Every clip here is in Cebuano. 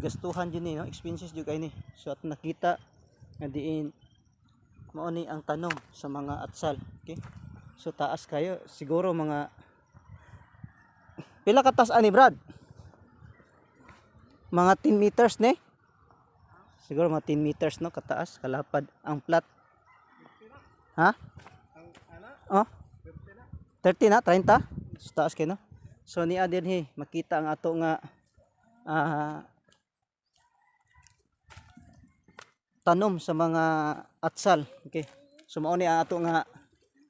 Gastuhan jud ni, no? Expenses jud kay ni. So at nakita nga diin mao ni ang tanom sa mga atsal. Okay? So taas kayo, siguro mga pila ka taas ani, Brad? Mga 10 meters ne? Siguro mga 10 meters, no, kataas, kalapad ang plat. Ha? Oh? 30 na, 30? So, taas kayo, no? So niya dinhi makita ang ato nga tanom sa mga atsal. Okay. So mao ni ang ato nga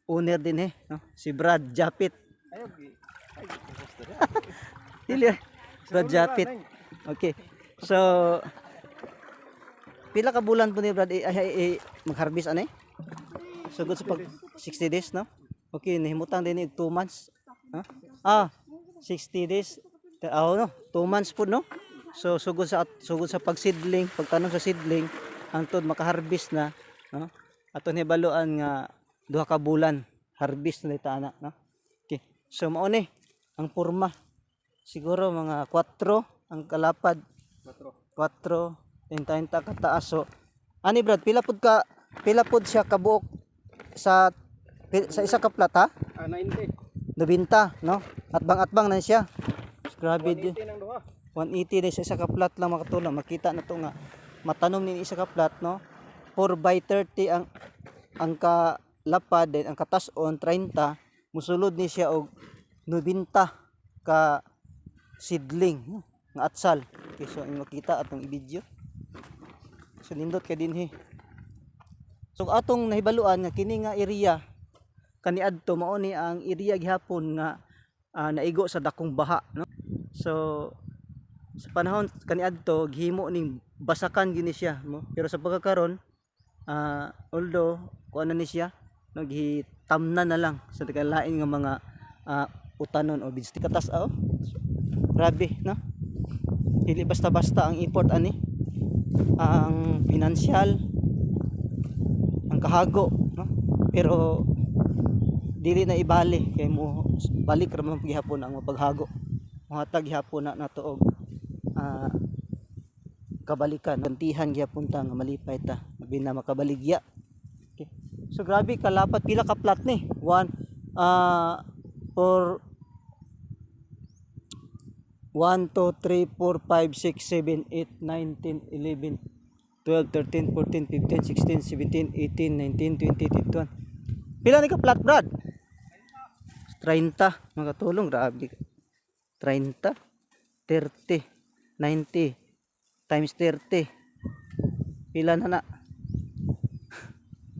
owner dinhi, no? Si Brad Japit. Ayaw, gi. Ay, gusto na. Dili, Brad Japit. Okay. So pila ka bulan po ni Brad ay, ay, ay, mag-harvest ani? Sugod sa pag 60 days, no? Okay, nahimutang din 2 months. No? Ah, 60 days. Oh, no, 2 months po, no? So sugod sa pagsidling, pagtanom sa sidling hangtod makaharvest na, no? Ato hibaluan nga 2 ka bulan harvest na ita ana, no? Okay. So mao ni ang porma. Siguro mga 4 ang kalapad. 4. 4 30 kataas. So ani, Brad, pila pud siya kabuok sa isa ka plat, ha? Ah, 90. 90, no? Atbang-atbang na siya. Grabe din. 180 ng duha. 180 din sa isa ka plat lang, makatulong. Makita na to nga matanom ni isa ka plat, no? 4 by 30 ang kalapad, then ang katason 30, musulod ni siya og 90 ka seedling, no, nga atsal. Okay, so ang makita atong i-video. So nindot kay dinhi. So atong nahibaluan nga kini nga area kaniadto mao ni ang area gihapon nga naigo sa dakong baha, no? So sa panahon kaniadto gihimo ning basakan gini siya, no? Pero sa pagkakaron, although kuan na ni siya, no, gitamnan na lang sa lain nga mga utanon o bids katas, oh. Grabe, no? Dili basta-basta ang import ani, ang financial, ang kahago, no? Pero dili na ibali kay mo balik ra man gihapon ang mapaghago, mohatag gihapon na nato og kabalikan, gantihan gihapon ta nga malipay ta labi na makabaligya. Okay. So grabe kalapat. Pila ka plat ni? 1 4 1 2 3 4 5 6 7 8 9 10 11 12 13 14 15 16 17 18 19 20 21. Pila ni ka plat, Brad? 30, mga tulong. Grabe, 30 30 90 times 30, pila na na?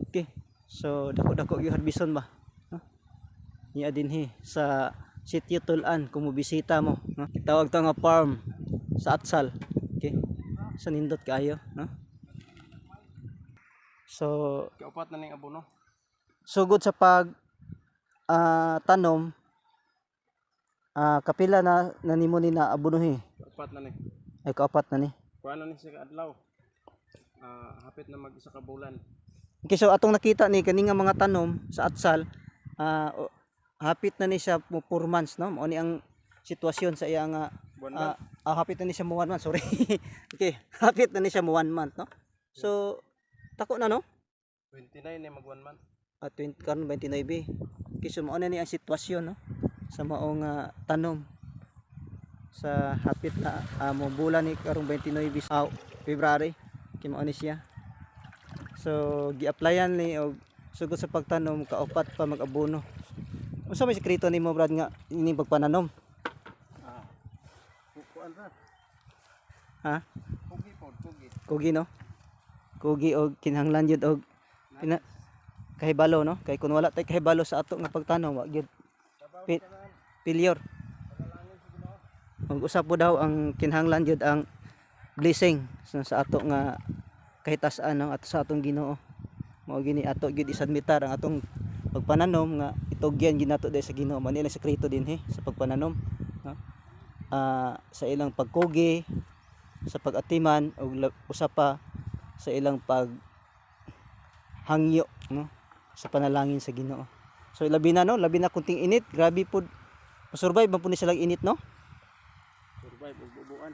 Okay, so dako dako yung harbison ba, no? Niya dinhi sa Sitio Tulan kung mobisita mo, no? Tawag to nga farm sa Atsal. Okay, so nindot kaayo, no? So Kaupat na ning abono. Sugod sa pag tanom, kapila na nanimo ni na abonohi? Kaupat na ni. Ay, kaupat na ni. Kuan na ni siya ka adlaw. Ah, hapit na mag isa ka bulan. Okay, so atong nakita ni kani nga mga tanom sa atsal, hapit na ni siya mo 4 months, no? Mao ni ang sitwasyon sa iya nga Buwan ba? Hapit na ni siya mo 1 month, sorry. Okay, hapit na ni siya mo 1 month, no? So tako na, no? 29 ni mag 1 month. At 20 karon 29. Okay, so mao na ni ang sitwasyon, no? Sa maong tanom sa hapit na mo bulan ni karong 29 sa February. Okay, mao ni siya. So gi-applyan ni og sugod sa pagtanom kaupat pa mag-abono. Unsa may sekreto nimo, Brad, nga ining pagpananom? Ah. Kuan ra. Ha? Kugi pod, kugi. Kugi, no? Kugi og kinahanglan jud og kahibalo, no? Kay kun wala tay kahibalo sa ato nga pagtanom, wa gyud failure. Ug usa po daw ang kinahanglan jud ang blessing sa ato nga kahitasan, no, ato sa atong Ginoo. Mao gini ato gyud isubmitar ang atong pagpananom nga itugyan gyud nato dahil sa Ginoo. Mao ni ang sekreto dinhi sa pagpananom, no? Sa ilang pagkugi, sa pag-atiman ug usa pa sa ilang pag hangyo, no, sa panalangin sa Ginoo. So labi na, no, labi na kung ting-init, grabe pud survive man pud ni silang init, no? Survive ug bubuan.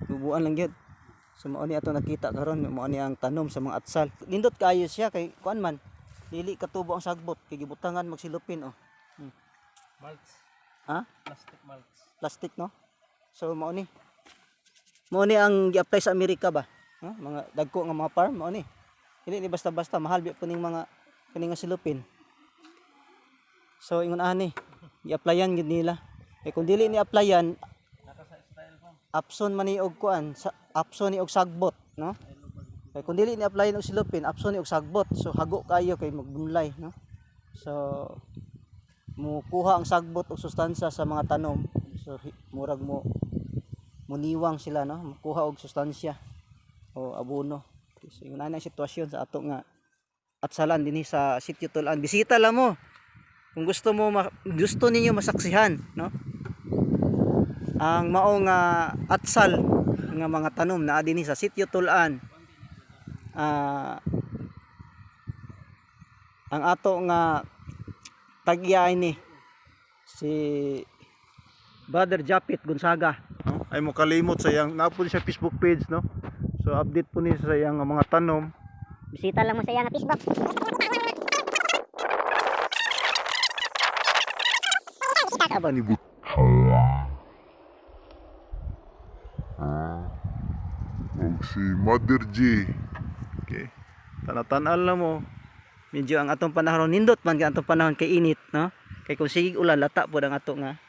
Bubuan lang gyud. So mao ni ato nakita karon, mao ni ang tanom sa mga atsal. Nindot kaayo siya kay kuan man. Dili katubo ang sagbot kay gibutangan magsilupin, oh. Mulch. Ha? Plastic mulch. Plastic, no? So mao ni. Mao ni ang gi-apply sa Amerika ba? Ha? Mga dagko nga mga farm mao ni. Dili ni basta-basta, mahal biya puning mga kaning nga silupin. So ingon ani, gi-applyan gid nila. Kay kung dili ni applyan, apson man ni og kuan, sa apson ni og sagbot, no? Kay kung dili ni applyan og silupin, apson ni og sagbot. So hago kayo kay magbunlay, no? So mukuha ang sagbot og sustansya sa mga tanom. So murag mo muniwang sila, no? Mukuha og sustansya o abono. So ingon ani ang sitwasyon sa ato nga atsalan dinhi sa Sitio Tulan. Bisita lang mo kung gusto mo gusto ninyo masaksihan, no, ang mao nga atsal nga mga tanom naa dinhi sa Sitio Tulan. Ah, ang ato nga tagya ni si Brother Japit Gonzaga. No? Ay mo kalimot sa iyang naa po siya Facebook page, no? So update po niya sa iyang mga tanom. Bisita lang mo sa iya nga Facebook. Og si Mother G. Okay. Tanatanal na mo. Medyo ang atong panahon nindot man kay atong panahon kay init, no? Kay kung sige ulan, lata pod ang ato nga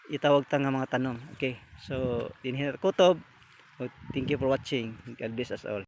itawag ta nga mga tanom. Okay, so dinhi na kutob. Thank you for watching. God bless us all.